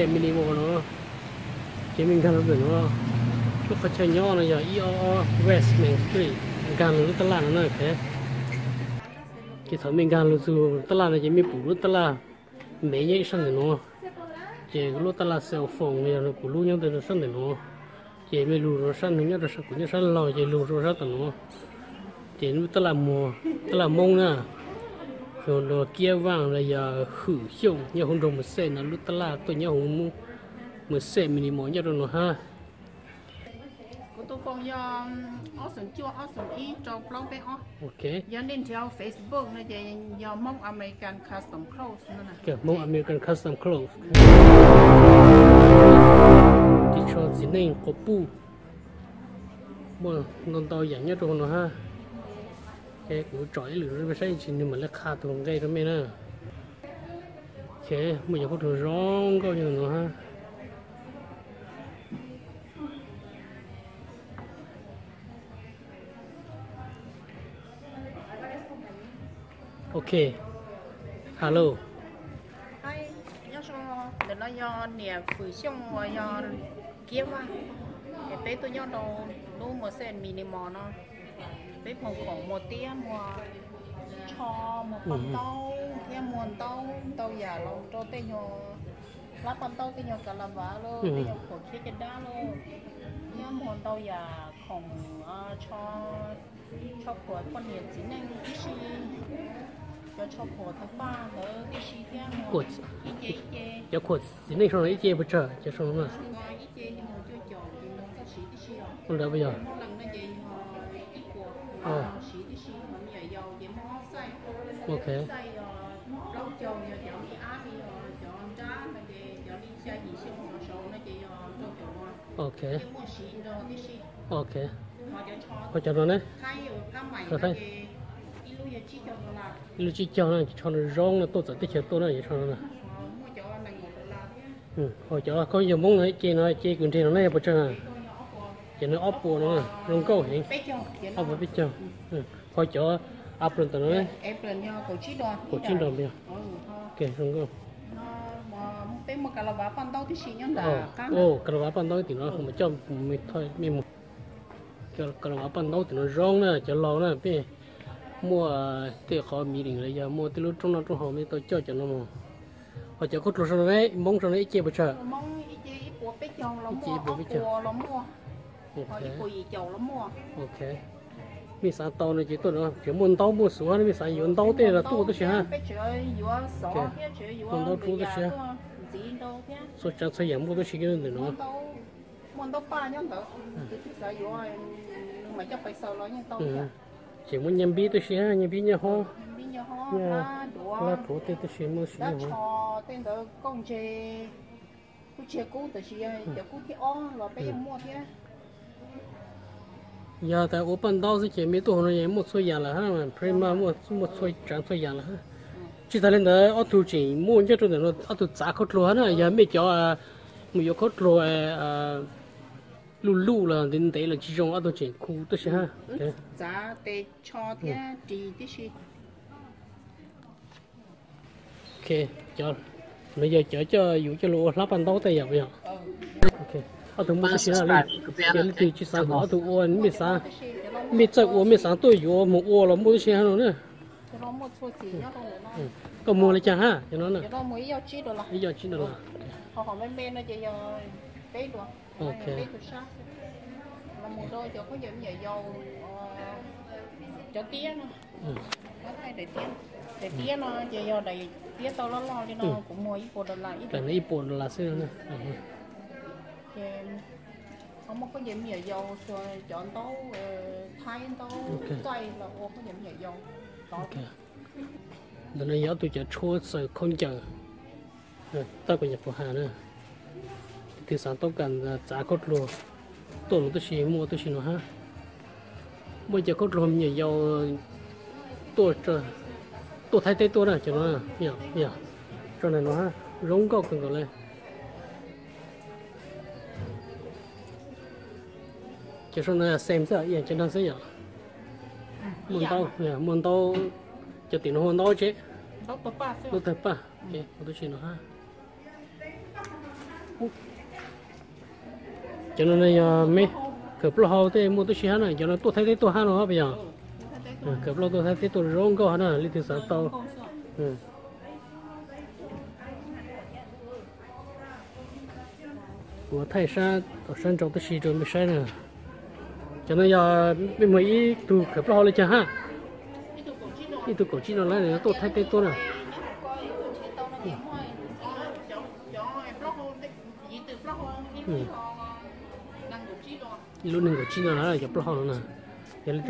Mini Mall no, ces me nkag los ntawm no, lub qhov chaw nyob no yog ib ob ob West Main Street, nkag los lub tab laj no na. Ces thaum me nkag los txog tab laj no ces me pum lub tab laj me nyob ib sab ntawm no, ces lub tab laj cell phone yog kuv lub nyob ntawm sab ntawm no, ces me lug rau sab no nyob rau sab, kuv nyob sab laug ces lug rau sab tom no. Ces lub tab laj muag, tab laj Hmoob na, Kiab Vaj los yog Hwm Xyooj nyob hauv nroog Mus Xej no, lub tab laj tuaj nyob hauv Mus Xej Mini Mall nyob rau no hab. Kuv tus phone yog ob xoom cuaj ob xoom ib rau plaub peb ob. Yog nej nrhiav Facebook no ces yog Hmoob American Custom Clothes no. Hmoob American Custom Clothes. Ces tsho txiv neej quas puj, muaj ntau ntau yam nyob rau no hab. Ces kuv tsom ib lwm rau peb saib tsis nws mam li qha tus nqe rau mej na. Ces muaj cov khaub dluag zoo nkauj nyob no hab. Ok, hello. Nyob zoo, ntawm no yog niam Hwm Xyooj uas yog Kiab Vaj, es peb tuaj nyob rau lub Mus Xej Mini Mall no. Peb muag khoom, muag tiab, muag tsho, muag paj ntaub thiab muag ntaub ntau yam los rau tej nyuag hlab paj ntaub, tej nyuag kas las vav lauj, tej nyuag khuam khiab caj dab lauj, thiab muag ntau yam khoom, tsho, tsho khuam poj niam txiv neej tib si, cov tsho khuam tawg paj ntawd tib si thiab. Cov khuam txiv neej sau no ib ce puas tsawg cov sau no? Ib ce yog cuaj caum, txoj siv tib si os. Ntawd puas yog? Ces yog ib puas siv tib si, ho me nyuam yaus ces muaj ob xaij, ok, xaij plaub caug yog cov me ab li, cov nrab no ces cov li xya yim xyoo los saud no ces yog rau caum, ok, muaj siv nrog tib si. Ok. Ho cov no ne? Thaib, ib lub tsib caug na, tsho no zoo no tuaj txawv teb chaws tuaj na, cov tsho no na. Ho cov khaub ncaws Hmoob no ib ce no, ce kws nreg no ne yog puas tsawg na? Ces nws ob puas no zoo nkauj heev. Ob puas peb caug. Ho cov apron ntawm no ne? Kaum tsib nrog, zoo nkauj. Kas las vav paj ntaub tim no, me mus, kas las vav paj ntaub tim no zoo na, peb muaj tej qhov meeting los yog muaj tej lub rooj noj rooj haus mej tau coj cov no mus. Ho cov khaub dluag sau no, Hmoob sau no ib ce puas tsawg? Ib ce ib puas peb caug. Ok. Mej xav tau no ces tuaj no, tseem muaj ntaub muaj xuv, mej xav yuav ntaub tej los tuaj tib si hab. Muaj ntaub rub tib si hab. Txhua tsav txhua yam muaj tib si ntawm no. Tseem muaj nyaj npib tib si hab, nyaj npib nyaj hob, nyaj hlab duav tej tib si muaj tib si. Yog tas ua paj ntaub xwb ces mej tuaj hauv no yeej muaj txhua yam lawm hab, pretty much muaj txhua tsav txhua yam lawm hab. Tsis tas li ntawd ob tug tseem muaj nyob rau ntawm no, ob tug txav khaub dluag hab na, yog mej cov mus yuav khaub dluag luj luj los ntev ntev los tsis zoo ob tug tseem khu tib si hab. Txav tes tsho thiab ris tib si. Ok, no yog cov coj yus coj lug ua hlab paj ntaub tej yam yog. Ob tug muaj tib si na li. Yog leej twg tsis xav kom ob tug ua, mej xav, mej txawj ua mej xav tuaj yuav mus ua los muaj tib si hab no na. Koj muag li cas hab cov no na? Ib yam tsib dollar. Cov me me no ces yog peb dollar. Cov tiab no, daim tiab no ces yog daim tiab tau loj loj li no, kuv muag ib puas dollar, ib puas dollar xwb. Ces ho muaj khaub ncaws me nyuam yaus, cov ntaub thaib ntaub txaij los ua khaub ncaws me nyuam yaus. Ntawm no yog ob tug cov tshuab xaws khaub ncaws. Tab kuv nyuam qhuav has na, leej twg xav tau kam txav khaub dluag tuaj no tib si muaj tib si no hab. Muaj cov khaub dluag me nyuam yaus tuaj Thaib teb tuaj na, cov no yog tso ntawm no hab, zoo nkauj kawg nkaus li. Cov sau no yog same xwb, ib yam cov no xwb yom. Muaj ntaub, muaj ntaub, cov tim no hu ntaub tsev, ntaub tawg paj, ua tib si no hab. Cov no yog me khawm plaub hau tej muaj tib si hab na, cov no tuaj Thaib teb tuaj hab no puas yog? Khawm plaub hau tuaj Thaib teb tuaj zoo nkauj hab na, leej twg xav tau. Kuv thaij sab tom sab nraud tib si rau mej saib na. Cov no yog mej muag ib tug khawm plaub hau le caag hab? Ib tug kaum tsib no lawm, tuaj Thaib teb tuaj na. Ib lub nees nkaum tsib no na, cov plaub hau no na. Yog li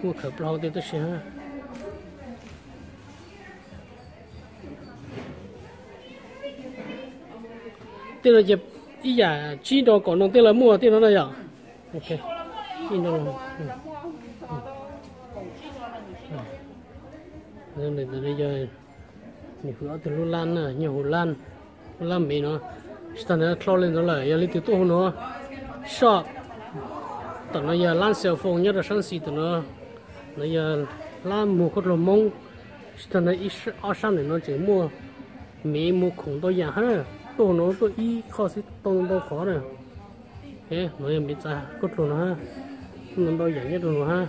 muaj khawm plaub hau tej tib si hab. Tej no ces ib yam tsib nrau kaum no tej lawv muaj tej no na yom? Yog nws hwm ob tug lub lab na, nyob hauv lab, lub lab mev no. Tsis tag ntawd dlhau li ntawd lawm, yog leej twg tuaj hauv no shop. Tom no yog lab cell phone nyob rau sab xis tom no. No yog lab muag khaub dluag Hmoob. Tsis tag ntawd ib ob sab ntawm no tseem muaj mev muag khoom ntau yam hab. Tuaj hauv no tuaj ib qho xwb tau ntau qhov na. No yog mev txav khaub dluag no hab. Ntau ntau yam nyob rau no hab.